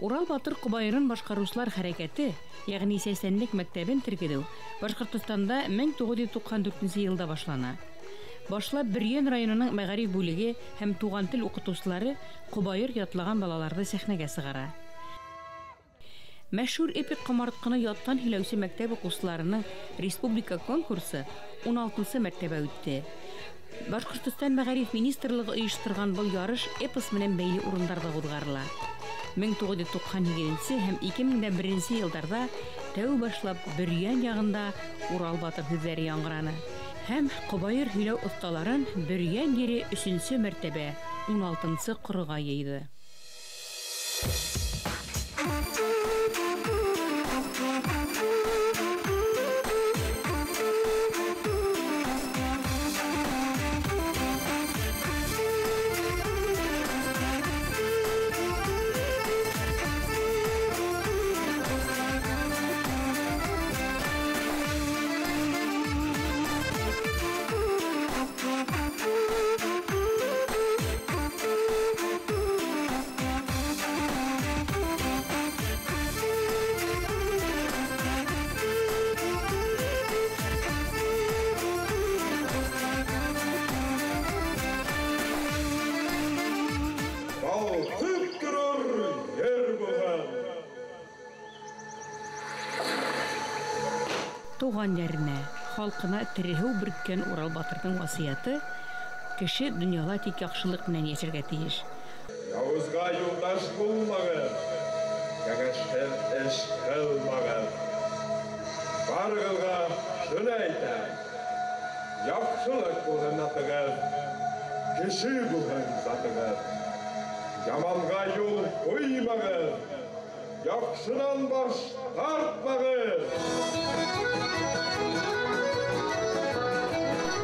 Урал батыр ҡобайырын башҡарыусылар хәрәкәте, йәғни сәсәнлек мәктәбен тергеҙеү Башҡортостанда 1994 йылда башлана. Башлап Бөрйән районының мәғариф бүлеге һәм туған тел уҡытыусылары ҡобайыр ятлаған балаларҙы сәхнәгә сығара. Мәшһүр эпик ҡомартҡыны яттан һөйләүсе мәктәп уҡыусыларының республика конкурсы 16-нсы мәртәбә үтте. Башҡортостан мәғариф министрлығы ойошторған был ярыш эпос менән бәйле урындарҙа уҙғарыла. 1998 һәм 2001 йылдарҙа тәү башлап Бөрйән яғында Урал батыр һүҙҙәре яңғыраны. Һәм ҡобайыр һөйләү оҫталарын Бөрйән ере 3-нсе мәртәбә 16-нсы ҡороға йыйҙы. Туған еренә, халҡына тереһеү бөрккән Урал батырҙың васыяты: кеше донъяла тик яҡшылыҡ менән йәшәргә тейеш. Яуызға юлдаш булмағыҙ, кәңәшһеҙ эш ҡылмағыҙ. Барығыҙға шуны әйтәм: яҡшылыҡ булһын атығыҙ, кеше булһын затығыҙ. Яманға юл ҡуймағыҙ, яҡшынан баш тартмағыҙ.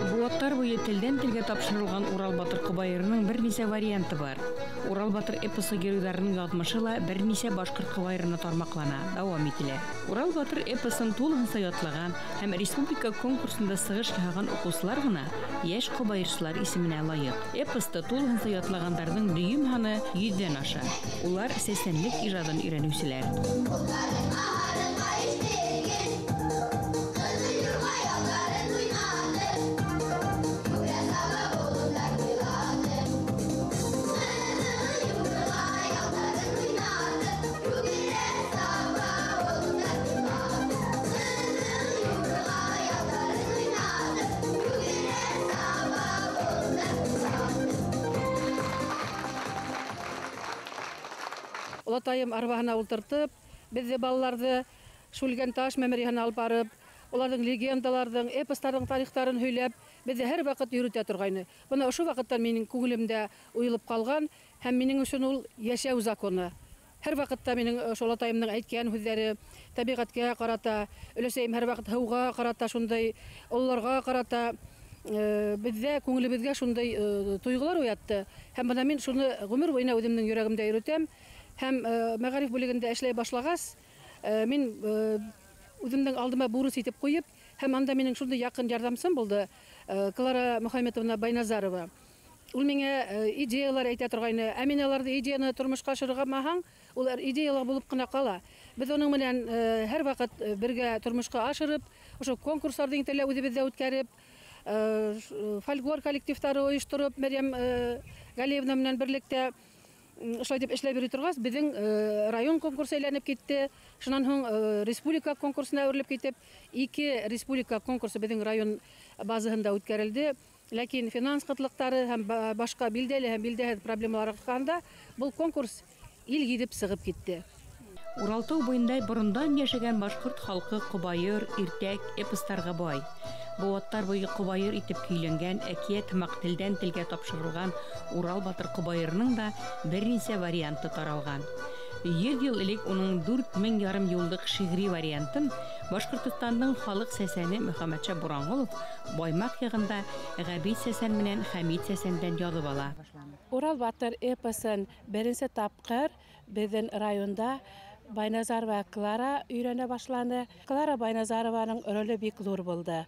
Быуаттар буйы телдән телгә тапшырылған Урал батыр ҡобайырының бер нисә варианты бар. Урал батыр эпосы геройҙарының яҙмышы ла бер нисә башҡорт ҡобайырына тармаҡлана, дауам ителә. Урал батыр эпосын тулыһынса ятлаған һәм республика конкурсында сығыш яһаған уҡыусылар ғына йәш ҡобайырсылар исеменә лайыҡ. Эпосты тулыһынса ятлағандарҙың дөйөм һаны 100-дән аша. Улар сәсәнлек ижадын өйрәнеүселәр. Олатайым арбаһына ултыртып, беҙҙе балаларҙы Шүлгән таш мәмерйәһенә алып барып, уларҙың легендаларҙың, эпостарҙың тарихтарын һөйләп, беҙҙе һәр ваҡыт йөрөтә торғайны. Бына ошо ваҡыттан минең күңелемдә уйылып ҡалған һәм минең өсөн ул йәшәү законы. Һәр ваҡытта минең ошо олатайымдың әйткән һүҙҙәре тәбиғәткә ҡарата, өләсәйем һәр ваҡыт һыуға ҡарата, шундай ололарға ҡарата беҙҙә күңелебеҙгә шундай тойғолар уятты. Һәм бына мин шуны ғүмер буйына үҙемдең йөрәгемдә йөрөтәм. Һәм мәғариф бүлегендә эшләй башлағас, мин үҙемдең алдыма бурыс итеп ҡуйып, һәм анда минең шундай яҡын ярҙамсым булды, Клара Мөхәммәтовна Байназарова. Ул миңә идеялар әйтә торғайны. Ә мин аларҙы идеяны тормошҡа ашырмаһаң, улар идеялар булып ҡына ҡала. Беҙ уның менән һәр ваҡыт бергә тормошҡа ашырып, ошо конкурстарҙы интеллә үҙебеҙҙә үткәреп, фольклор коллективтары ойоштороп, Мәрйәм Галиевна менән берлектә ошолай итеп эшләп йөрөй торғас, беҙҙең район конкурсы әйләнеп китте. Шунан һуң республика конкурсына әүерелеп китеп, 2 республика конкурсы беҙҙең район базаһында үткәрелде. Ләкин финанс ҡытлыҡтары һәм башҡа билдәле һәм билдәһеҙ проблемалар арҡаһында был конкурс ил гиҙеп сығып китте. Уралтау буйында борондан йәшәгән башҡорт халҡы ҡобайыр, иртәк, эпостарға бай. Быуаттар буйы ҡобайыр итеп көйләнгән әкиәт һымаҡ телдән телгә тапшырылған Урал батыр ҡобайырының да бер нисә варианты таралған. 100 йыл элек уның 4500 юллыҡ шиғри вариантын Башҡортостандың халыҡ сәсәне Мөхәммәтша Буранғолов Баймаҡ яғында Ғәбит сәсән менән Хәмит сәсәндән яҙып ала. Урал батыр эпосын беренсе тапҡыр беҙҙең районда Байназарова Клара өйрәнә башланы. Клара Байназарованың роле бик ҙур булды.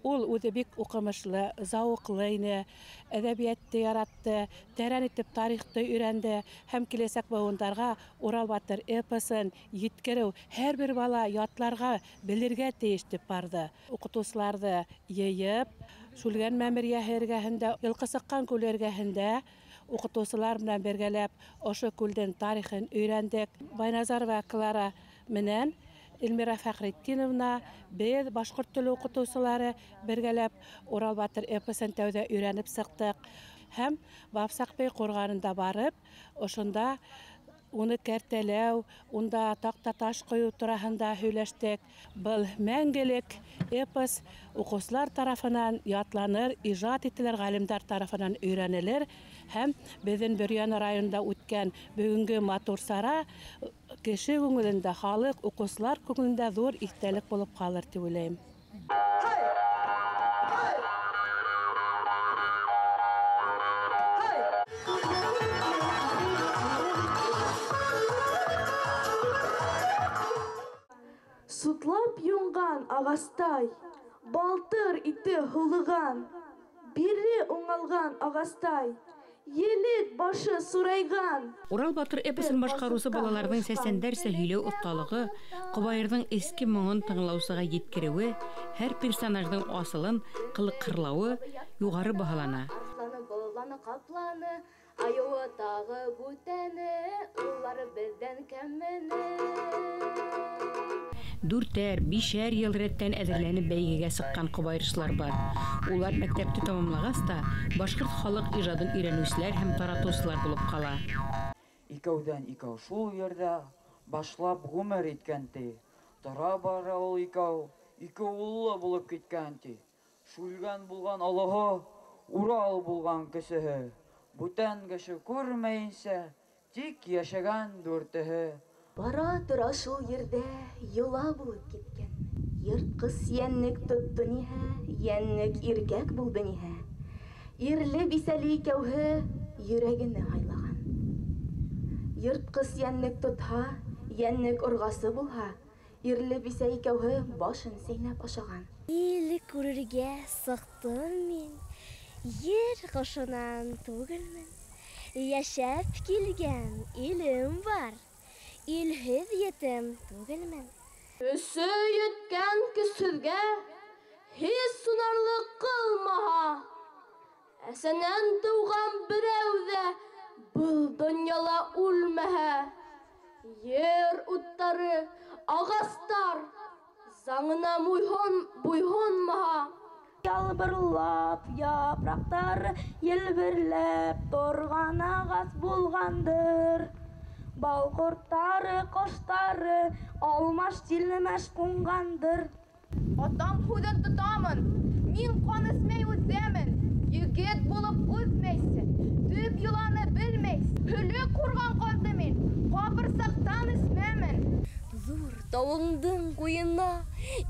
Ул үҙе бик уҡымышлы, зауыҡлы ине, әҙәбиәтте яратты, тәрән итеп тарихты өйрәнде һәм киләсәк быуындарға Урал батыр эпосын еткереү һәр бер бала ятларға, белергә тейеш тип барҙы. Уҡытыусыларҙы йыйып, Шүлгән мәмерйәһе эргәһендә, Йылҡысыҡҡан күле эргәһендә уҡытыусылар менән бергәләп ошо күлдең тарихын өйрәндек. Байназарова Клара менән Эльмира Фәхретдиновна, беҙ башҡорт теле уҡытыусылары бергәләп Урал батыр эпосын тәүҙә өйрәнеп сыҡтыҡ. Һәм Бабсаҡбей ҡурғанында барып, ошонда уны кәртәләү, унда таҡта таш ҡойоу тураһында һөйләштек. Был мәңгелек эпос уҡыусылар тарафынан ятланыр, ижад ителер, ғалимдар тарафынан өйрәнелер һәм беҙҙең Бөрйән районында үткән бөгөнгө матур сара кеше күңелендә, халыҡ, уҡыусылар күңелендә ҙур иҫтәлек булып ҡалыр тип уйлайым. Сутлап юнған ағастай, балтыр ите һулыған, бире уңалған ағастай, елек башы сурайған. Урал батыр эпосын башҡарыусы балаларҙың сәсәндәрсә һөйләү оҫталығы, ҡобайырҙың эске моңон тыңлаусыға еткереүе, һәр персонаждың асылын ҡылыҡһырлауы юғары баһалана. Арыҫланы, боланы, ҡапланы, айыуы тағы бүтәне, улары беҙҙән кәмене. Дүртәр, бишәр йыл рәттән әҙерләнеп бәйгегә сыҡҡан ҡобайырсылар бар. Улар мәктәпте тамамлағас та башҡорт халыҡ ижадын өйрәнеүселәр һәм таратыусылар булып ҡала. Икәүҙән икәү шул ерҙә башлап ғүмер иткән ти. Тора бара ул икәү, ике уллы булып киткән ти. Шүлгән булған олоһо, Урал булған кесеһе. Бүтән кеше күрмәйенсә, тик йәшәгән дүртеһе. Бара тора шул ерҙә йола булып киткән. Йыртҡыс йәнлек тотто ниһә, йәнлек иркәк булды ниһә. Ирле бисәле икәүһе йөрәгене һайлаған. Йыртҡыс йәнлек тотһа, йәнлек орғасы булһа, ирле бисә икәүһе башын сәйнәп ашаған. Ил күрергә сыҡтым мин, ер ҡошонан түгелмен. Йәшәп килгән илем бар. Илһеҙ етем түгелмен. Көсө еткән көсһөҙгә һис һунарлыҡ ҡылмаһа, әсәнән тыуған берәү ҙә был донъяла үлмәһә, ер уттары, ағастар заңына буйһонмаһа, Ялбырлап япраҡтары елберләп торған ағас булғандыр. Бал ҡорттары, ҡоштары алмаш тилмәш ҡунғандыр. Атам һүҙен тотамын, мин ҡан эсмәй үҫәмен. Егет булып үҫмәйсе, төп йоланы белмәйсе. Һөлөк ҡурған ҡанды мин, ҡапырсаҡтан эсмәмен. Ҙур тауыңдың ҡуйына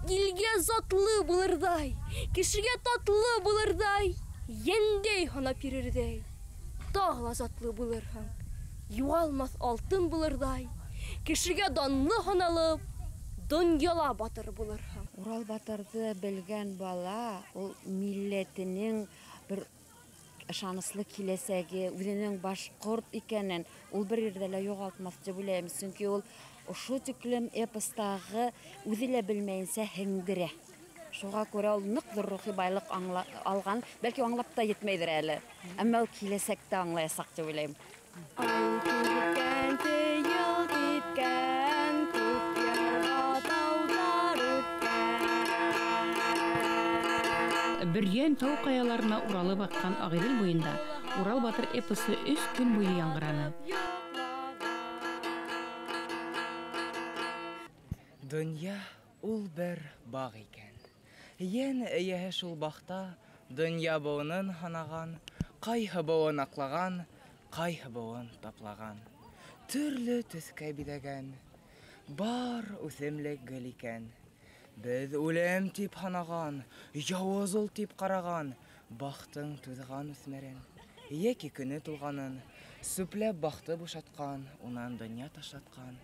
илгә затлы булырҙай, кешегә татлы булырҙай, йәндәй һанап йөрөрҙәй, тағы ла затлы булырһың. Юғалмаҫ алтын булырҙай, кешегә данлы һаналып, донъяла батыр булырһың. Урал батырҙы белгән бала ул милләтенең бер ышаныслы киләсәге, үҙенең башҡорт икәнен ул бер ерҙә лә юғалтмаҫ тип уйлайым. Сөнки ул ошо тиклем эпостағы үҙе лә белмәйенсә һеңдерә. Шуға күрә ул ныҡ ҙур рухи байлыҡ алған, бәлки аңлап та етмәйҙер әле. Әммә ул киләсәктә аңлаясаҡ тип уйлайым. Ай киткән, йыл киткән, күп ярға тауҙар үткән. Бөрйән тау ҡаяларына уралып аҡҡан Ағиҙел буйында Урал батыр эпосы 3 көн буйы яңғыраны. Донъя ул бер бағ икән. Йән эйәһе шул баҡта донъя быуынын һанаған, ҡайһы быуын аҡлаған, ҡайһы быуын таплаған, төрлө төҫкә биҙәгән, бар үҫемлек гөл икән. Беҙ үлем тип һанаған, яуыз ул тип ҡараған, бахтың туҙған үҫмерен, йәки көнө тулғанын, сүпләп бахты бушатҡан, унан донъя ташлатҡан,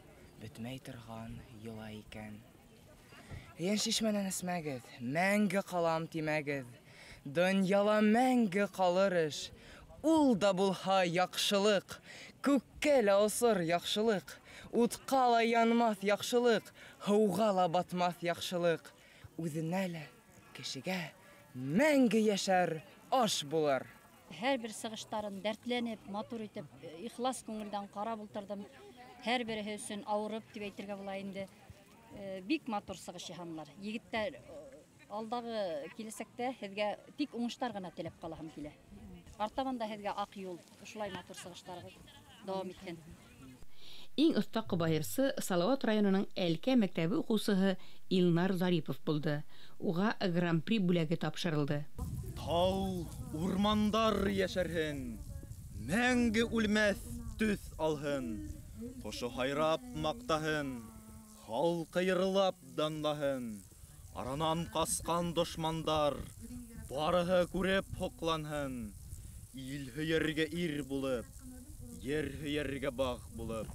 бөтмәй торған йола икән. Йән шишмәнән эсмәгеҙ, мәңге ҡалам тимәгеҙ. Донъяла мәңге ҡалыр эш, ул да булһа яҡшылыҡ, күккә лә осор яҡшылыҡ, утҡа ла янмаҫ яҡшылыҡ, һыуға ла батмаҫ яҡшылыҡ. Үҙенә лә кешегә мәңге йәшәр аш булыр. Һәр бер сығыштарын дәртләнеп, матур итеп, ихлас күңелдән ҡарап ултырҙым. Һәр береһе өсөн ауырып тип әйтергә була инде. Бик матур сығыш яһанылар. Егеттәр, алдағы киләсәктә һеҙгә тик уңыштар ғына теләп ҡалаһым килә. Артабан да һеҙгә аҡ юл, ошолай матур сығыштарығыҙ дауам итһен. Иң оҫта ҡобайырсы Салауат районының Әлкә мәктәбе уҡыусыһы Илнар Зарипов булды. Уға гран-при бүләге тапшырылды. Тау, урмандар йәшәрһен, мәңге үлмәҫ төҫ алһын, ҡошо һайрап маҡтаһын, халҡы йырлап данлаһын. Аранан ҡасҡан дошмандар барыһы күреп һоҡланһын. Ил һөйәргә ир булып, ер һөйәргә бағ булып,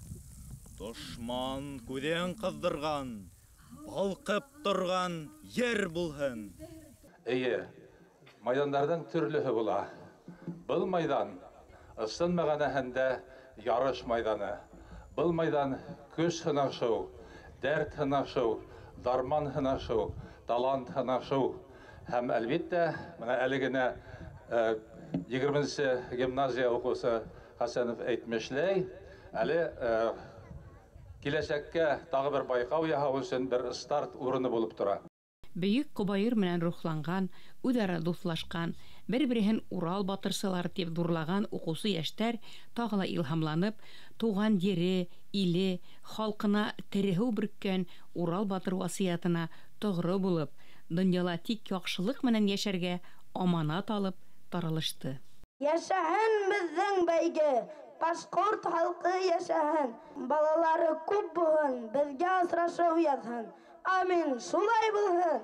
дошман күҙен ҡыҙҙырған, балҡып торған ер булһын. Эйе, майҙандарҙың төрлөһө була. Был майҙан ысын мәғәнәһендә ярыш майҙаны. Был майҙан көс һынашыу, дәрт һынашыу, дарман һынашыу, талант һынашыу. Һәм әлбиттә, бына әле генә 20-нсе гимназия уҡыусы Хәсәнов әйтмешләй, әле киләсәккә тағы бер байҡау яһау өсөн бер старт урыны булып тора. Бөйөк ҡобайыр менән рухланған, үҙ-ара дуҫлашҡан, бер-береһен Урал батырсылары тип ҙурлаған уҡыусы йәштәр тағы ла илһамланып, тыуған ере, иле, халҡына тереһеү бөрккән Урал батыр васыятына тоғро булып, донъяла тик яҡшылыҡ менән йәшәргә аманат алып таралышты. Йәшәһен беҙҙең бәйге, башҡорт халҡы йәшәһен, балалары күп булһын, беҙгә осрашыу яҙһын. Амин, шулай булһын.